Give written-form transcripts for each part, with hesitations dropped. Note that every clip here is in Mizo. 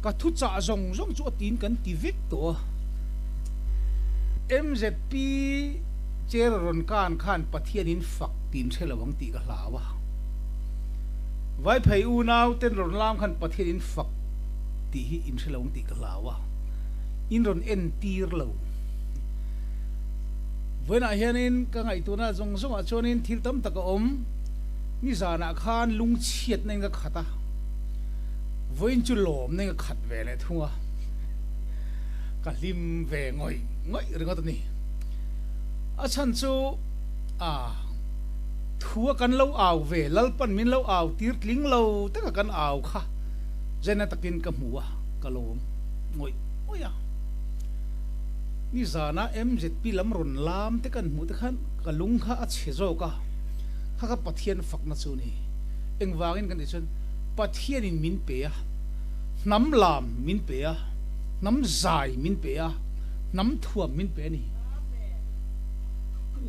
Ka thuchah zawng zawng chu a tiin kan ti vek tawh a. MZP chair a rawn kan khan Pathian in fak tiin hre lo ang tih ka hlau a. Vaiphei unau ten rawn lam khan Pathian in fak tih hi in hre lo ang tih ka hlau a. In rawn entir lo. Vawiinah hianin ka ngaihtuahna zawng zawngah chuanin thil tam tak a awm. Nizanah khan lungchhiatna in ka khat a. Vawiin chu lawmna in ka khat ve leh thung a. Ka hlim ve ngawih ngawih ringawt a ni. A chhan chu a thua kan lo au ve, Lalpan min lo au tir tling lo taka kan au kha zena takin ka hmu a, ka lawm ngawih ngawih a. Nizana MZP lam rawn lam te kan hmuh te khan ka lung kha a chhe zawk a, kha kha Pathian fakna chu a ni. Engvangin kan tih chuan Pathianin min pe a, hnam lam min pe a, hnam zai min pe a, hnam thuam min pe a ni.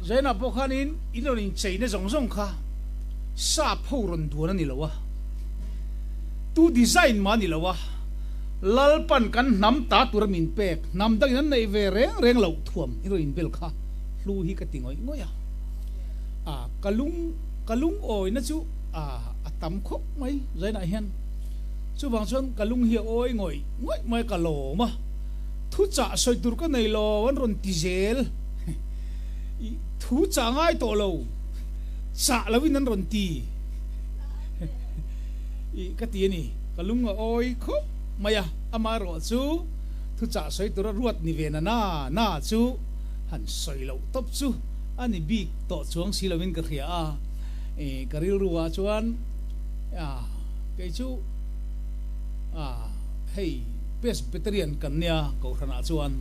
Zainah pawh khanin in rawn incheina zawng zawng kha sap ho rawn duan a ni lo a, tu design mah a ni lo a, Lalpan kan hnam ta tura min pek, hnam dangin an neih ve reng reng loh thuam i rawn inbel kha hlu hi ka ti ngawih ngawih a. A, ka lung, ka lungawina chu a, a tam khawp mai zainah hian. Chuvang chuan ka lung hi a awi ngawih ngawih mai a, ka lawm a. Thuchah sawi tur ka nei lo an rawn ti zel. I thu chah ngai tawh lo, chah loin an rawn ti. I ka ti a ni. Ka lung a awi khawp mai a, amaherawh chu thuchah sawi tura ruat ni ve na na na chu han sawi loh tawp chu a ni bik tawh chuang si loin ka hria a. I ka rilru ah chuan kei chu hei Presbyterian kan nia Kohhranah chuan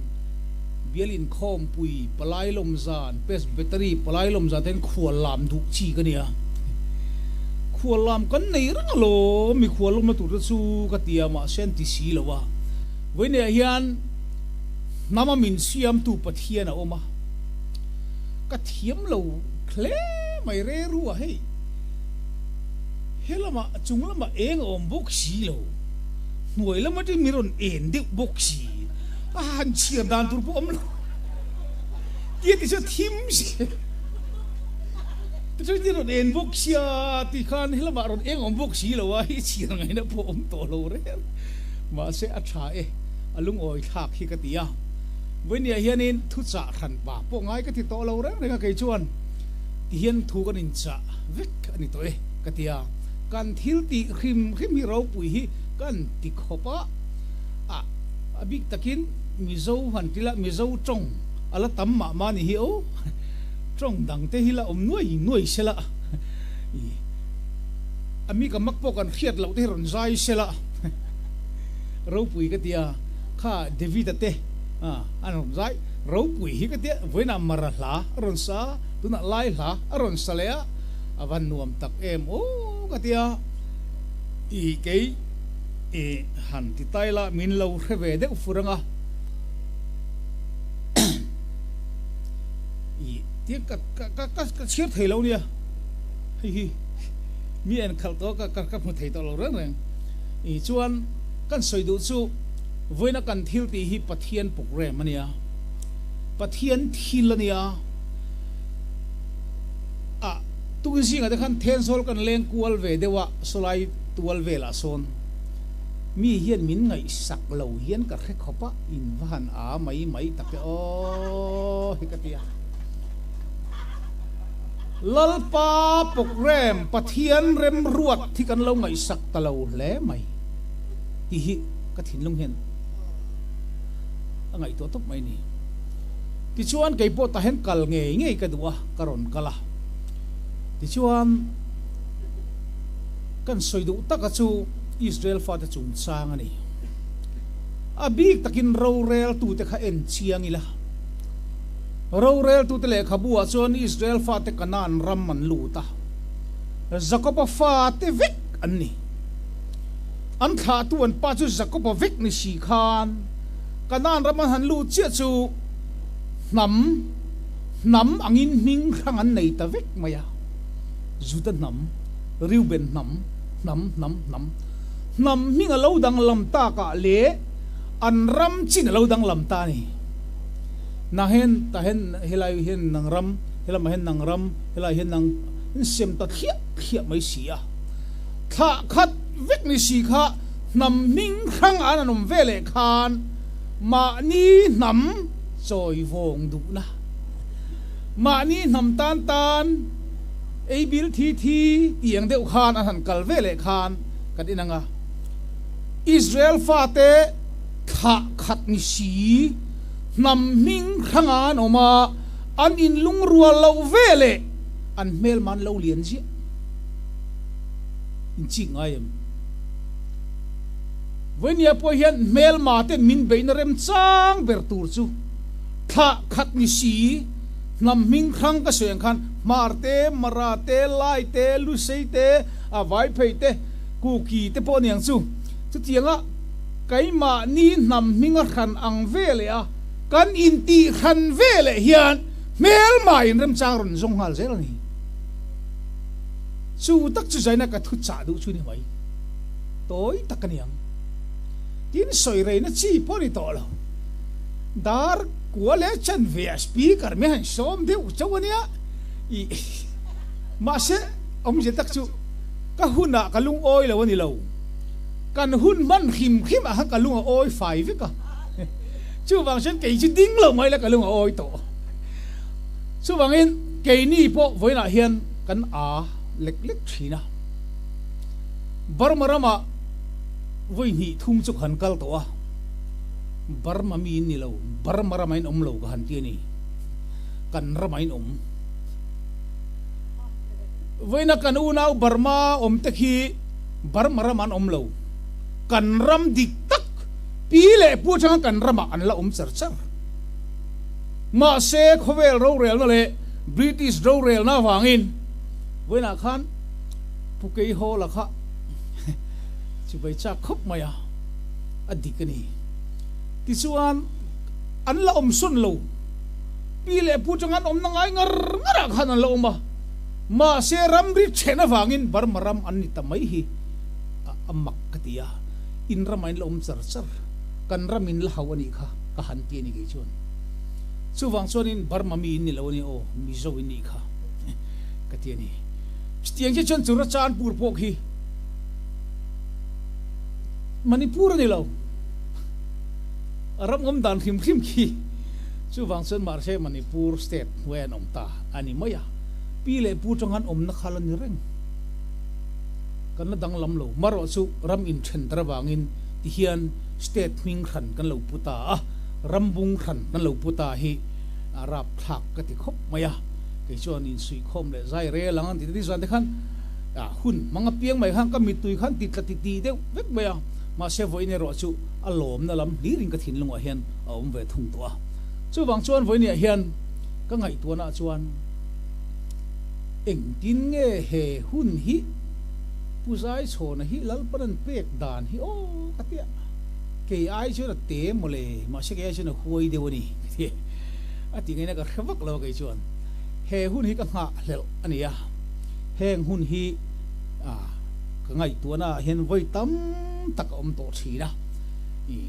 bial inkhawmpui palai lawm zan Presbytery palai lawm zan te hian khual lam duh chi ka nia. Khual lam kan nei reng alawm, mi khual lawmna tur te chu ka ti a, mahse an ti si lo a. Vawineah hian hnama min siamtu Pathian a awm a, ka thiam lo hle mai reru a hei. He lamah chung lamah eng a awm bawk si lo, hnuai lam atangin min rawn en deuh bawk si, a han chhiar dan tur pawh a awm lo. Tia ti chu thim si. Tichuan i rawn en bawk sia ti khan helamah rawn eng awm bawk si lo a, i chhiar ngaihna pawh awm tawh lo reng. Mahse a tha e, a lungawi thlak hi ka ti a. Vawinia hianin thuchah hran pa pawh ngai ka ti tawh lo reng reng a kei chuan tihian thu kan inchah vek a ni tawh e ka ti a. Kan thil tih hrim hrim hi ropui hi kan ti khawp a, a a bik takin Mizo han ti la Mizo tawng a la tam mah mah a ni hi aw. Tawng dang te hi la awm nuai nuai sela, a mi ka mak pawh kan hriat loh te hi rawn zai sela ropui ka tia, kha David-a te an rawn zai ropui hi ka tia, vawiinah Mara hla a rawn sa, tunah Lai hla a rawn sa leh a, a va nuam tak em aw ka tia, i kei i han ti tai la min lo hre ve deuh fur ang a. I tia ka ka ka ka ka chhiar thei lo nia hei hi mi en khalh tawh ka ka ka hmu thei tawh lo reng reng i chuan kan sawi duh chu vawiina kan thil tih hi Pathian program a nia Pathian thil a nia a tukin zingah te khan Thenzawl kan leng kual ve deuh a sawlai tual velah sawn mi hian min ngaihsak lo hian ka hre khawp a. In va han a mai mai tak e aw hi ka ti a. Lalpa program Pathian remruat hi kan lo ngaihsak ta lo hle mai tih hi ka thinlung hian a ngaihtuah tawp mai ni. Tichuan kei pawh tah hian kal ngei ngei ka duh a, ka rawn kal a. Tichuan kan sawi duh taka chu Israel fate chungchang a ni. A bik takin roreltute kha en chiang ila. Roreltute lehkhabu ah chuan Israel fate Kanaan ram an lut a, Jakoba fate vek an ni. An thlahtu an pa chu Jakoba vek ni si khan Kanaan ram an han lut chiah chu hnam hnam angin hming hrang an nei ta vek mai a, Juda hnam, Reuben hnam, hnam, hnam, hnam. Hnam hming a lo danglam takah leh an ram chin a lo danglam ta a ni. Nang hian tah hian helai hian nang ram, helamah hian nang ram, helai hian nang in sem ta thliah thliah mai si a. Thlah khat vek ni si kha hnam hming hrang an an awm ve leh khan mahni hnam chawi vawng duhna, mahni hnam tan tan ei bil thi thi tih ang deuh khan an han kal ve leh khan kan en ang a. Israel fate thlah khat ni si, hnam hming hranga an awm a, an inlungrual loh ve leh an hmelma an lo lian ziah. Inchik ngai em? Vawinia pawh hian hmelma ten min beihna remchang ber tur chu thlah khat ni si, hnam hming hrang ka sawi ang khan Hmar te, Mara te, Lai te, Lusei te, a Vaiphei te, Kuki te pawh aniang chu. Chutianga keimahni hnam hminga hran ang ve leh a kan intih hran ve leh hian hmelma in remchang rawn zawng nghal zel a ni. Chu tak chu zaina ka thu chah duh chu ni mai. Tawi tak a ni ang. Tin sawi reina chi pawh a ni tawh lo. Dar kua leh chanve ah speaker mai han sawm deuh chauh a nia. Ih mahse awmzia tak chu ka hunah ka lungawi lo a ni lo. Kan hun hman hrim hrim ah khan ka lung a awi fai vek a. Chuvang chuan kei chu ding lo mai la ka lung a awi tawh. Chuvangin keini pawh vawiinah hian kan a lek lek thin a. Burma ramah vawi hnih thum chu ka han kal tawh a, Burma mi in ni lo, Burma ramah in awm lo ka han ti a ni. Kan ramah in awm. Vawiina kan unau Burma awm te khi Burma ramah an awm lo. Kan ram dik tak pi leh pu atanga kan ramah an la awm char char. Mahse, khawvel rorelna leh British rorelna avangin vawiinah khan Pu Keihawla kha chibai chak khawp mai a, a dik a ni. Tichuan, an la awm sawn lo. Pi leh Pu chang an awmna ngai ngar ngarah khan an la awm a. Mahse, ramri then avangin Burma ram an ni ta mai hi a mak ka ti a. In ramah in la awm char char. Kan ram in la hauh a nih kha ka han ti a ni kei chuan. Chuvang chuanin Burma mi in ni lo a ni aw, Mizo in nih kha ka ti a ni. Chutiang chiah chuan Churachandpur pawh khi Manipur a ni lo, a ram awm dan hrim hrim khi. Chuvang chuan mahse Manipur state hnuai an awm ta a ni mai a, pi leh pu tang han awmna kha la ni reng. Kan la danglam lo, marawh chu ram inthen tar avangin tihian state hming hran kan lo pu ta a, ram bung hran kan lo pu ta hi a rapthlak ka ti khawp mai a, kei chuan insuihkhawm leh zai rel ang an ti ta tih zan te khan hun hmang apiang mai khan ka mittui khan ti tla ti ti deuh vek mai a, mahse vawiin erawh chu a lawmna lam hlirin ka thinlungah hian a awm ve thung tawh a. Chuvang chuan vawiiniah hian ka ngaihtuahnaah chuan engtin nge he hun hi Pu Zaichhawna hi Lalpanan pek dan hi aw ka ti a, kei ai chuan a te mawle, mahse kei ai chuan a huai deuh a ni ka ti a tih ngaihna ka hre vak lo a kei chuan he hun hi ka nghah hlelh a ni a, heng hun hi ka ngaihtuahna ah hian vawi tam tak a awm tawh thin a,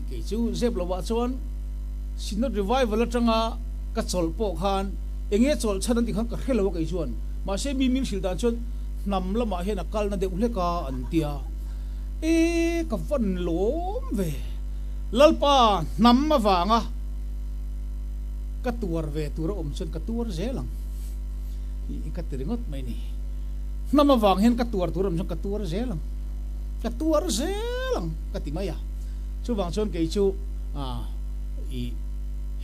kei chu zep lovah chuan Synod Revival atanga ka chawlh pawh khan enge chawlh chhan an tih khan ka hre lo a kei chuan, mahse mi min hrilh dan chuan hnam lamah hian a kalna deuh hlek a an ti a, e ka van lawm ve, Lalpa hnam avanga ka tuar ve tur a awm chuan ka tuar zel ang tih ka ti ringawt mai ni, hnam avang hian ka tuar tur a awm chuan ka tuar zel ang, ka tuar zel ang ka ti mai a, chuvang chuan kei chu i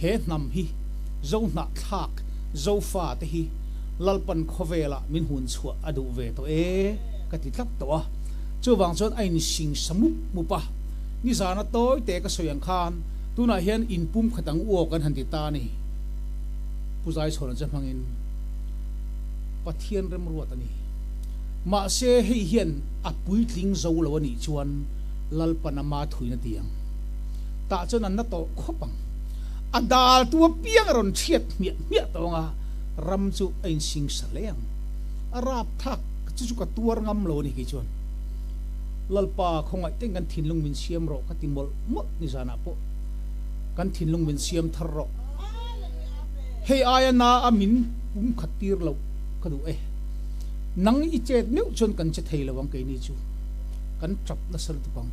he hnam hi Zohnahthlak Zofa te hi Lalpan khawvelah min hun chhuah a duh ve tawh e ka ti tlat tawh a, chuvang chuan a insing sa mup mup a, nizana tawi te ka sawi ang khan tunah hian in pum khat ang uaw kan han ti ta a ni. Pu Zaichhawna che hmangin Pathian remruat a ni. Mahse hei hian a puitling zo lo a nih chuan Lalpan ama thuin a ti ang. Tah chuan an na tawh khawp ang. A dal tu apiang a rawn chhiat hmiah hmiah tawh ang a. Ram chu a insing sa hle ang. A rapthlak chu chu ka tuar ngam lo a ni kei chuan. Lalpa khawngaih teng kan thinlung min siam rawh ka ti mawlh mawlh nizanah pawh kan thinlung min siam thar rawh. Hei aia na a min pum khat tir loh ka duh e. Nang i chet meuh chuan kan che thei lo ang keini chu. Kan tap nasa lutuk ang.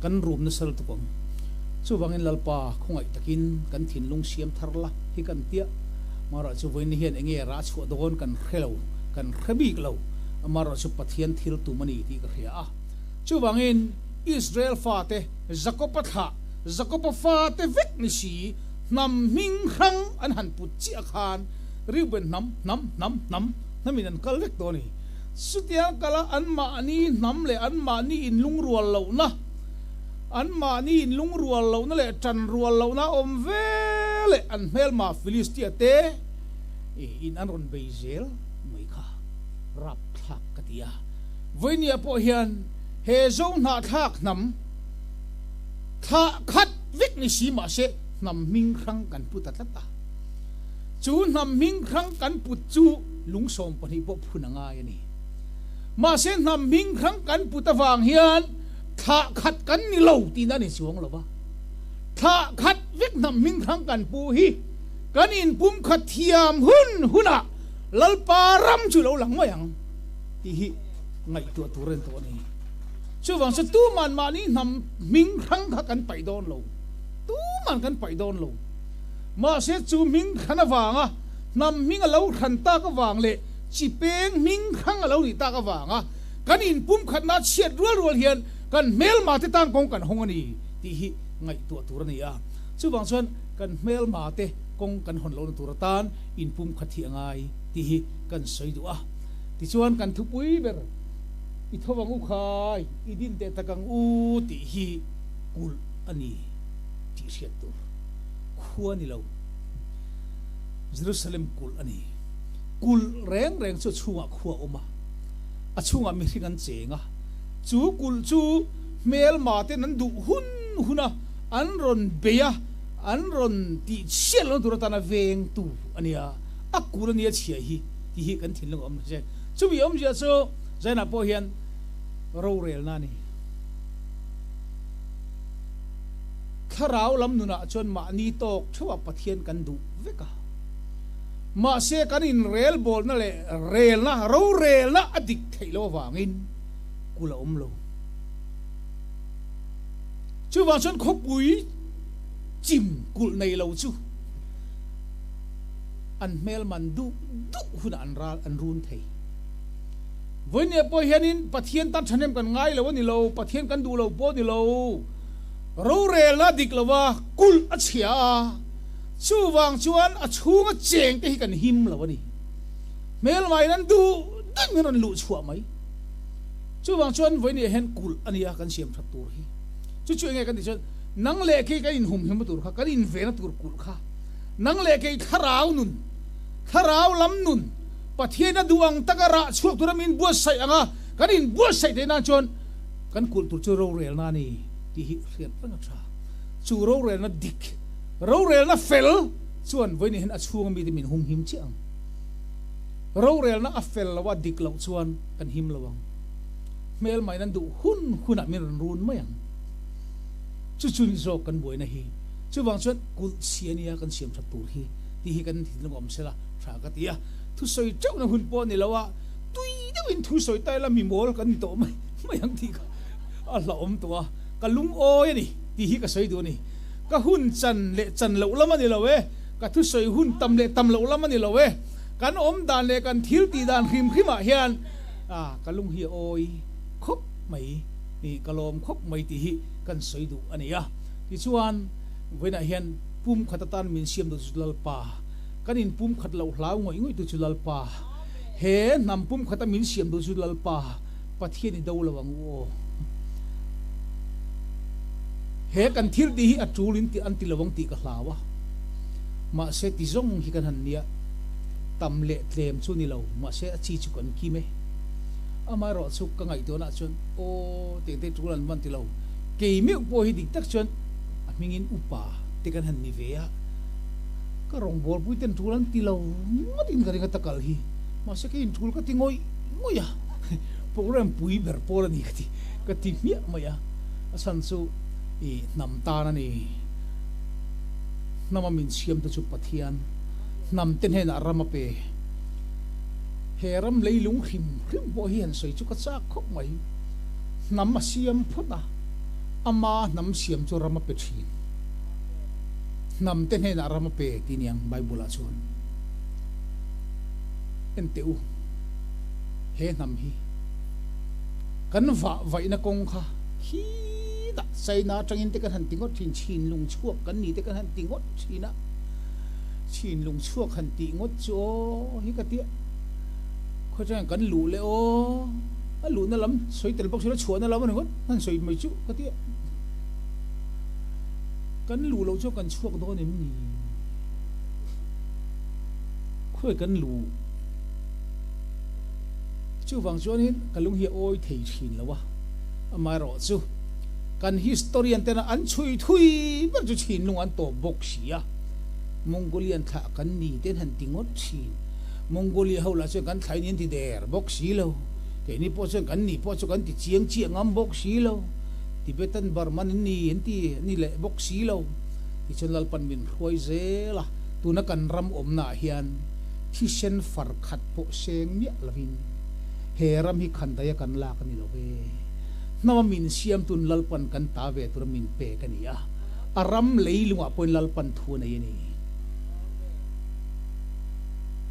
Kan rum nasa lutuk ang. Chuvangin Lalpa khawngaih takin kan thinlung siam thar la hi kan tia. Marawh chu vawiin hian enge rah chhuah dawn kan hre lo, kan hre bik lo. Amarawh chu Pathian thil tum a ni tih ka hria a. Chuvangin Israel fate Jakob-a thlah, Jakob-a fate vek ni si, hnam hming hrang an han put chiah khan Reuben hnam, hnam, hnam, hnam, hnamin an kal vek tawh a ni. Chutiang kala anmahni hnam leh anmahni inlungrual lohna, anmahni inlungrual lohna leh tanrual lohna awm ve leh an hmelma Philistia te in an rawn bei zel mai kha rapthlak ka ti a. Vawinia pawh hian he Zo hnahthlak hnam thlah khat vek ni si mahse hnam hming hrang kan pu ta tlat a. Chu hnam hming hrang kan put chu lung 12 pawh phun a ngai a ni. Mahse hnam hming hrang kan put avang hian thlah khat kan ni lo tihna a ni chuang lo va. Thlah khat vek hnam hming hrang kan pu hi kan inpumkhat thiam hun hunah Lalpa ram chu lo lang mai ang tih hi ngaihtuah tur a ni tawh a ni. Chuvang chu tuman mahni hnam hming hrang kha kan paih dawn lo. Tuman kan paih dawn lo. Mahse chu hming hran avanga hnam hming a lo hran tak avang leh chi peng hming hrang a lo nih tak avanga kan inpumkhatna chhiat rual rual hian kan hmelma te tan kawng kan hawng a ni tih hi ngaihtuah tur a ni a. Chuvang chuan kan hmelma te kawng kan hawn lohna tur atan inpumkhat hi a ngai tih hi kan sawi duh a. Tichuan kan thupui ber i tho ang u khai, i din teh tak ang u tih hi kulh a ni tih hriat tur khua ni lo. Jerusalem kulh a ni. Kulh reng reng chu a chhungah khua a awm a, a chhungah mihring an cheng a. Chu kulh chu hmelma ten an duh hun hun a, an rawn bei a, an rawn tih chhiat lohna tur atana vengtu a nia, a kulh a nia chhia hi tih hi kan thinlung a awm nasa. Chumi awmzia chu Zainah pawh hian rorelna a ni. Thlarau lam nunah chuan mahni tawk theuhah Pathian kan duh vek a. Mahse kan inrelbawlna leh relna, rorelna a dik theih loh avangin kulh a awm lo. Chuvang chuan khawpui chim kulh nei lo chu an hmel man duh duh hunah an ral an run thei. Vawinia pawh hianin Pathian tan thahnem kan ngai lo a ni lo, Pathian kan duh lo pawh a ni lo. Rorelna dik lova kulh a chhia a, chuvang chuan a chhunga cheng te hi kan him lo a ni. Hmelmaiin an duh duh min rawn luh chhuah mai. Chuvang chuan vawinia hian kulh a nia kan siam that tur hi. Chu chu enge kan tih chuan nang leh kei kan inhumhimna tur kha, kan invenna tur kulh kha, nang leh kei thlarau nun, thlarau lam nun, Pathian a duh ang taka rah chhuak tura min buatsaih ang a, kan inbuatsaih theih nan chuan kan kulh tur chu rorelna a ni tih hi hriat reng a tha. Chu rorelna dik, rorelna fel chuan vawiin hian a chhunga mite min humhim chiah ang. Rorelna a fel lo a dik loh chuan kan him lo ang. Hmelmain an duh hun hunah min rawn run mai ang. Chu chu ni zawk kan buaina hi. Chuvang chuan kulh chhia nia kan siam that tur hi tih hi kan thinlung awm sela tha ka ti a. Thusawi teuhna hun pawh ni lo a, tui deuhin thusawi ta ila mi mawl kan ni tawh mai mai ang tih kha a hlauhawm tawh a. Ka lungawi a ni tih hi ka sawi duh a ni. Ka hun chan leh chan loh lam a ni lo e, ka thusawi hun tam leh tam loh lam a ni lo e. Kan awm dan leh kan thil tih dan hrim hrimah hian ka lung hi a awi khawp mai, ka lawm khawp mai tih hi kan sawi duh a ni a. Tichuan, vawiinah hian pumkhat atan min siam duh chu Lalpa, kan in pumkhat loh hlau ngawih ngawih tu chu Lalpa, he hnam pumkhata min siam duh chu Lalpa, Pathian i do lo ang u aw. He kan thil tih hi a tul in an ti lo ang tih ka hlau a, mahse ti zawng hi kan han nia, tam leh tlem chu ni lo, mahse a chi chu kan kim e. Amaherawh chu ka ngaihtuahna ah chuan aw teng te tul an van ti lo, kei meuh pawh hi dik tak chuan a hmingin upa te kan han ni ve a, ka rawngbawlpui ten tul an ti lo ngawt in ka ring a takal hi, mahse kei in tul ka ti ngawih ngawih a. Program pui ber pawl a ni ka ti. Ka ti hmiah mai a, a chhan chu i hnam tan a ni. Hnama min siamtu chu Pathian, hnam te hnenah ram a pe. He ram leilung hrim hrim pawh hi han sawi chu ka chak khawp mai. Hnam a siam phawt a, ama hnam siam chu ram a pe thin. Hnam te hnenah ram a pe ti niang Bible ah chuan. En teh u, he hnam hi kan vah vaihna kawng kha khitah China atangin te kan han ti ngawt thin, chhinlung chhuak kan ni te kan han ti ngawt thin a, chhinlung chhuak han tih ngawt chu aw hi ka tia, khawi atangin kan luh leh aw, a luhna lam sawi tel bawk silo chhuahna lam a ni ngawt han sawi mai chu ka tia, kan luh loh chuan kan chhuak dawn em ni? Khawi kan luh? Chuvang chuanin ka lung hi a awi thei thin lo a, amaherawh chu kan historian tena an chhui thui ber chu chhinlung an tawp bawk si a, Mongolian thlah kan ni te an han ti ngawt thin. Mongolia ho lah chuan kan thlai ni an ti der bawk si lo, keini pawh chuan kan ni pawh chu kan ti chiang chiah ngam bawk si lo, Tibetan Burman in ni an ti ni leh bawk si lo. Tichuan Lalpan min hruai zel a, tuna kan ram awmnaah hian thisen far khat pawh seng miah lovin he ram hi khandaia kan lak a ni lo ve. Hnama min siamtun Lalpan kan ta ve tura min pek a ni a, a ram leilungah pawhin Lalpan thu a nei a ni.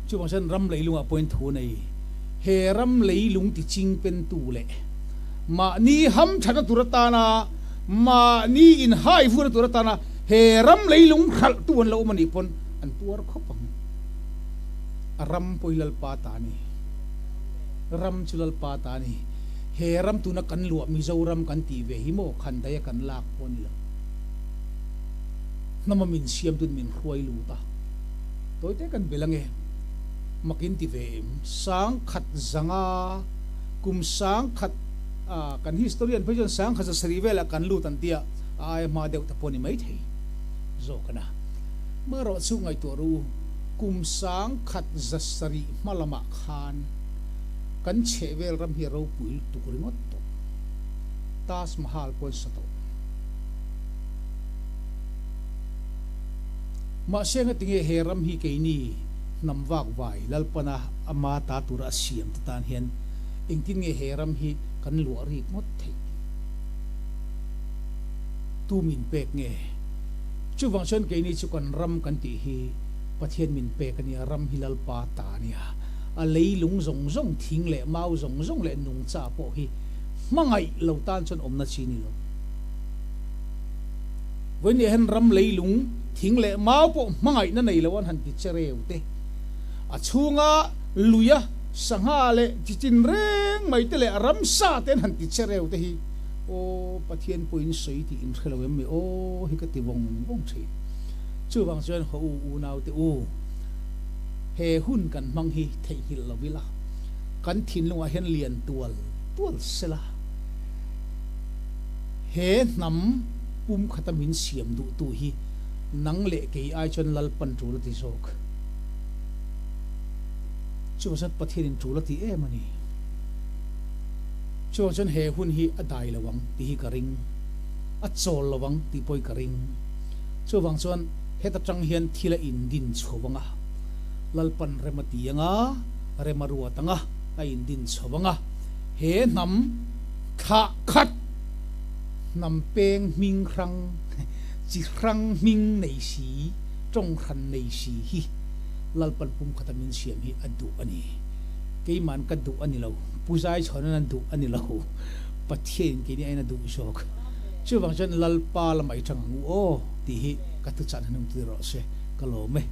Chuvang chuan ram leilungah pawhin thu a nei. He ram leilung ti ching pentu leh mahni hamthatna tur atana mahni inhai vuna tur atana he ram leilung hralhtu an lo awm a nih pawn an tuar khawp ang. A ram pawh hi Lalpa ta a ni. Ram chu Lalpa ta a ni. He ram tuna kan luah Mizoram kan tih ve hi maw khandaia kan lak pawh a ni lo. Hnama min siamtun min hruai lut a. Tawite kan bel ange. Makin ti ve em? Sangkhat zanga kum sangkhat a kan historian phei chuan sangkhat za sarih velah kan lut an tia a aia hma deuh te pawh a ni maithei zawk a na. Marawh chu ngaihtuah ru kum 1700 hma lamah khan kan chhehvel ram hi a ropui lutuk ringawt tawh. Taj Mahal pawh an sa tawh. Mahse ngatinge he ram hi keini hnam vak vai Lalpana ama ta tura a siam te tan hian engtin nge he ram hi kan luah rik ngawt theih? Tu min pek nge? Chuvang chuan keini chu kan ram kan tih hi Pathian min pek a nia, ram hi Lalpa ta a nia. A leilung zawng zawng, thing leh mau zawng zawng leh nungcha pawh hi hmangaih lo tan chuan awmna chi ni lo. Vawiin hian ram leilung, thing leh mau pawh hmangaihna nei lo an han ti che reu te. A chhunga luia sangha leh chi chin reng mai te leh a ramsa te an han ti che reu te hi Aw Pathian pawhin sawi tih in hre lo em mi aw hi ka ti vawng vawng thin. Chuvang chuan haw u unau te u, he hun kan hmang hi theihnghilh lo ila, kan thinlungah hian lian tual tual sela, he hnam pum khata min siam duhtu hi nang leh kei ai chuan Lalpan tul a ti zawk. Chuvang chuan Pathianin tul a ti em a ni. Chuvang chuan he hun hi a dai lo ang tih hi ka ring, a chawl lo ang tih pawhin ka ring. Chuvang chuan heta tang hian thil a indin chho ang a, Lalpan rem a ti ang a, rem a ruat ang a, a indin chho ang a. He hnam thlah khat, hnam peng hming hrang, chi hrang hming nei si, tawng hran nei si hi Lalpan pumkhata min siam hi a duh a ni. Keiman ka duh a ni lo, Pu Zaichhawn an duh a ni lo, Pathianin keini aiin a duh zawk. Chuvang chuan Lalpa lamah i tang ang u aw tih hi ka thuchah hna hnung tir rawh se, ka lawm e.